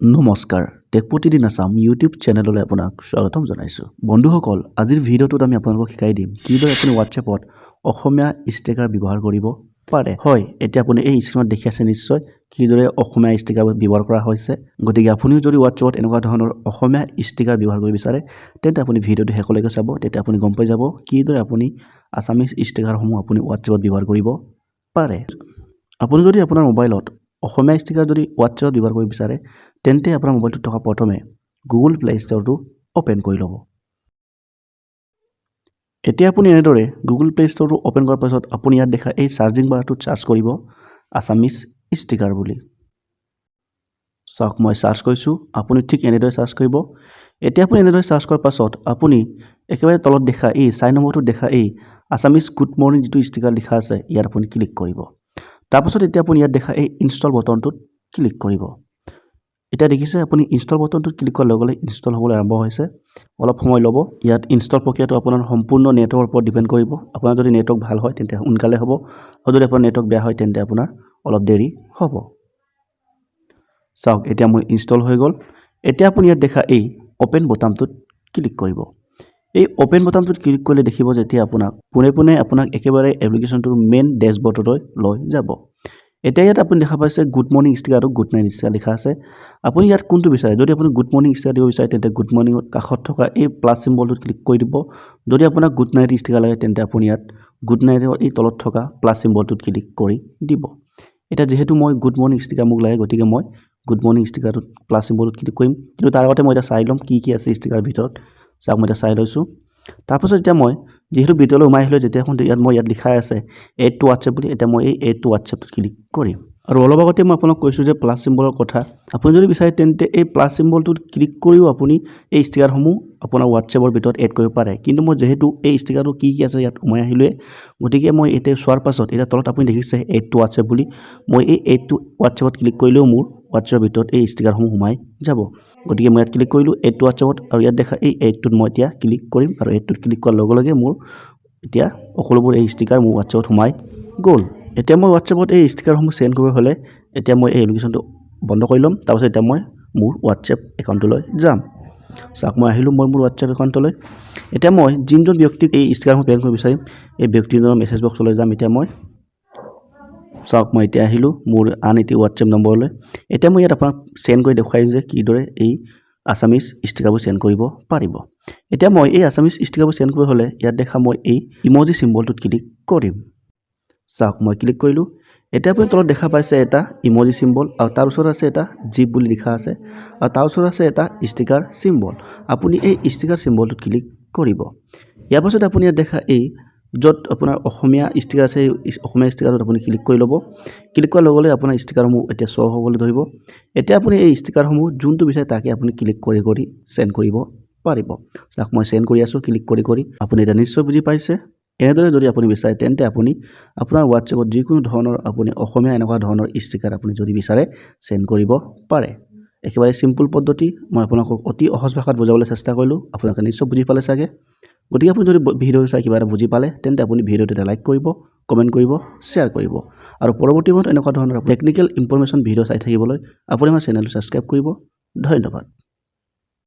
নমস্কাৰ, টেক প্ৰতিদিন আছাম ইউটিউব চেনেললৈ আপোনাক স্বাগতম জনাইছোঁ। বন্ধুসকল, আজিৰ ভিডিঅ'টোত আমি আপোনালোকক শিকাই দিম কিদৰে আপুনি হোৱাটছএপত অসমীয়া ষ্টিকাৰ ব্যৱহাৰ কৰিব পাৰে। হয়, এতিয়া আপুনি এই স্ক্ৰীণত দেখি আছে নিশ্চয় কিদৰে অসমীয়া ষ্টিকাৰ ব্যৱহাৰ কৰা হৈছে। গতিকে আপুনিও যদি হোৱাটছএপত এনেকুৱা ধৰণৰ অসমীয়া ষ্টিকাৰ ব্যৱহাৰ কৰিব বিচাৰে, তেন্তে আপুনি ভিডিঅ'টো শেষলৈকে চাব। তেতিয়া আপুনি গম পাই যাব কিদৰে আপুনি আছামিজ ষ্টিকাৰসমূহ আপুনি হোৱাটছএপত ব্যৱহাৰ কৰিব পাৰে। আপুনি যদি আপোনাৰ মোবাইলত অসমীয়া ষ্টিকাৰ যদি হোৱাটছএপত ব্যৱহাৰ কৰিব বিচাৰে, তেন্তে আপোনাৰ মোবাইলটোত থকা প্ৰথমে গুগল প্লে ষ্ট'ৰটো অ'পেন কৰি ল'ব। এতিয়া আপুনি এনেদৰে গুগল প্লে ষ্ট'ৰটো অ'পেন কৰাৰ পাছত আপুনি ইয়াত দেখা এই চাৰ্চিং বাৰটোত চাৰ্চ কৰিব আছামিজ ষ্টিকাৰ বুলি। চাওক, মই চাৰ্চ কৰিছোঁ। আপুনি ঠিক এনেদৰে চাৰ্চ কৰিব। এতিয়া আপুনি এনেদৰে চাৰ্চ কৰাৰ পাছত আপুনি একেবাৰে তলত দেখা এই 4 নম্বৰটোত দেখা এই আছামিজ গুড মৰ্ণিং যিটো ষ্টিকাৰ লিখা আছে, ইয়াত আপুনি ক্লিক কৰিব। তাৰপাছত এতিয়া আপুনি ইয়াত দেখা এই ইনষ্টল বটনটোত ক্লিক কৰিব। এতিয়া দেখিছে, আপুনি ইনষ্টল বটনটোত ক্লিক কৰাৰ লগে লগে ইনষ্টল হ'বলৈ আৰম্ভ হৈছে। অলপ সময় ল'ব। ইয়াত ইনষ্টল প্ৰক্ৰিয়াটো আপোনাৰ সম্পূৰ্ণ নেটৱৰ্কৰ ওপৰত ডিপেণ্ড কৰিব। আপোনাৰ যদি নেটৱৰ্ক ভাল হয়, তেন্তে সোনকালে হ'ব আৰু যদি আপোনাৰ নেটৱৰ্ক বেয়া হয়, তেন্তে আপোনাৰ অলপ দেৰি হ'ব। চাওক, এতিয়া মোৰ ইনষ্টল হৈ গ'ল। এতিয়া আপুনি ইয়াত দেখা এই অ'পেন বটামটোত ক্লিক কৰিব। এই অ'পেন বটামটোত ক্লিক কৰিলে দেখিব যেতিয়া আপোনাক পোনে পোনে আপোনাক একেবাৰে এপ্লিকেশ্যনটোৰ মেইন ডেছবৰ্ডলৈ লৈ যাব। এতিয়া ইয়াত আপুনি দেখা পাইছে গুড মৰ্ণিং ষ্টিকাৰ আৰু গুড নাইট ষ্টিকাৰ লিখা আছে। আপুনি ইয়াত কোনটো বিচাৰে? যদি আপুনি গুড মৰ্ণিং ষ্টিকাৰ দিব বিচাৰে, তেন্তে গুড মৰ্ণিঙত কাষত থকা এই প্লাছ চিম্বলটোত ক্লিক কৰি দিব। যদি আপোনাক গুড নাইট ষ্টিকাৰ লাগে, তেন্তে আপুনি ইয়াত গুড নাইটৰ এই তলত থকা প্লাছ চিম্বলটোত ক্লিক কৰি দিব। এতিয়া যিহেতু মই গুড মৰ্ণিং ষ্টিকাৰ মোক লাগে, গতিকে মই গুড মৰ্ণিং ষ্টিকাৰটোত প্লাছ চিম্বলটোত ক্লিক কৰিম। কিন্তু তাৰ আগতে মই এতিয়া চাই ল'ম কি কি আছে ষ্টিকাৰ ভিতৰত। চাওক, মই এতিয়া চাই লৈছোঁ। তাৰপাছত এতিয়া মই যিহেতু ভিতৰলৈ সোমাই আহিলোঁ, যেতিয়া ইয়াত মই ইয়াত লিখাই আছে এড টু হোৱাটছএপ বুলি, এতিয়া মই এই এড টু হোৱাটছএপটোত ক্লিক কৰিম। আৰু অলপ আগতে মই আপোনাক কৈছোঁ যে প্লাছ চিম্বলৰ কথা, আপুনি যদি বিচাৰে, তেন্তে এই প্লাছ চিম্বলটোত ক্লিক কৰিও আপুনি এই ষ্টিকাৰসমূহ আপোনাৰ হোৱাটছএপৰ ভিতৰত এড কৰিব পাৰে। কিন্তু মই যিহেতু এই ষ্টিকাৰটো কি কি আছে ইয়াত সোমাই আহিলোৱে, গতিকে মই এতিয়া চোৱাৰ পাছত এতিয়া তলত আপুনি দেখিছে এড টু হোৱাটছএপ বুলি। মই এই এড টু হোৱাটছএপত ক্লিক কৰিলেও মোৰ হোৱাটছএপৰ ভিতৰত এই ষ্টিকাৰসমূহ সোমাই যাব। গতিকে মই ইয়াত ক্লিক কৰিলোঁ এড টু হোৱাটছএপত আৰু ইয়াত দেখা এই এডটোত মই এতিয়া ক্লিক কৰিম। আৰু এডটোত ক্লিক কৰাৰ লগে লগে মোৰ এতিয়া সকলোবোৰ এই ষ্টিকাৰ মোৰ হোৱাটছএপত সোমাই গ'ল। এতিয়া মই হোৱাটছএপত এই ষ্টিকাৰসমূহ চেণ্ড কৰিব হ'লে এতিয়া মই এই এপ্লিকেশ্যনটো বন্ধ কৰি ল'ম। তাৰপাছত এতিয়া মই মোৰ হোৱাটছএপ একাউণ্টলৈ যাম। চাওক, মই আহিলোঁ মই মোৰ হোৱাটছএপ একাউণ্টলৈ। এতিয়া মই যোনজন ব্যক্তিক এই ষ্টিকাৰসমূহ প্ৰেৰণ কৰিব বিচাৰিম, এই ব্যক্তিজনৰ মেছেজ বক্সলৈ যাম। এতিয়া মই চাওক, মই এতিয়া আহিলোঁ মোৰ আন এটি হোৱাটছএপ নম্বৰলৈ। এতিয়া মই ইয়াত আপোনাক চেণ্ড কৰি দেখুৱাইম যে কিদৰে এই আছামিজ ষ্টিকাৰবোৰ চেণ্ড কৰিব পাৰিব। এতিয়া মই এই আছামিজ ষ্টিকাৰবোৰ চেণ্ড কৰিব হ'লে ইয়াত দেখা মই এই ইমজি চিম্বলটোত ক্লিক কৰিম। চাওক, মই ক্লিক কৰিলোঁ। এতিয়া আপুনি তলত দেখা পাইছে এটা ইমজি চিম্বল আৰু তাৰ ওচৰত আছে এটা জিপ বুলি লিখা আছে আৰু তাৰ ওচৰত আছে এটা ষ্টিকাৰ চিম্বল। আপুনি এই ষ্টিকাৰ চিম্বলটোত ক্লিক কৰিব। ইয়াৰ পাছত আপুনি ইয়াত দেখা এই য'ত আপোনাৰ অসমীয়া ষ্টিকাৰ আছে, এই অসমীয়া ষ্টিকাৰটোত আপুনি ক্লিক কৰি ল'ব। ক্লিক কৰাৰ লগে লগে আপোনাৰ ষ্টিকাৰসমূহ এতিয়া শ্ব' হ'বলৈ ধৰিব। এতিয়া আপুনি এই ষ্টিকাৰসমূহ যোনটো বিচাৰে, তাকে আপুনি ক্লিক কৰি কৰি চেণ্ড কৰিব পাৰিব। চাওক, মই চেণ্ড কৰি আছোঁ ক্লিক কৰি কৰি। আপুনি এতিয়া নিশ্চয় বুজি পাইছে। এনেদৰে যদি আপুনি বিচাৰে, তেন্তে আপুনি আপোনাৰ হোৱাটছএপত যিকোনো ধৰণৰ আপুনি অসমীয়া এনেকুৱা ধৰণৰ ষ্টিকাৰ আপুনি যদি বিচাৰে, চেণ্ড কৰিব পাৰে। একেবাৰে চিম্পুল পদ্ধতি। মই আপোনালোকক অতি সহজ ভাষাত বুজাবলৈ চেষ্টা কৰিলোঁ। আপোনালোকে নিশ্চয় বুজি পালে চাগে। গতিকে আপুনি যদি ভিডিঅ'টো চাই কিবা এটা বুজি পালে, তেন্তে আপুনি ভিডিঅ'টো এটা লাইক কৰিব, কমেণ্ট কৰিব, শ্বেয়াৰ কৰিব আৰু পৰৱৰ্তী সময়ত এনেকুৱা ধৰণৰ টেকনিকেল ইনফৰমেশ্যন ভিডিঅ' চাই থাকিবলৈ আপুনি আমাৰ চেনেলটো ছাবস্ক্ৰাইব কৰিব। ধন্যবাদ।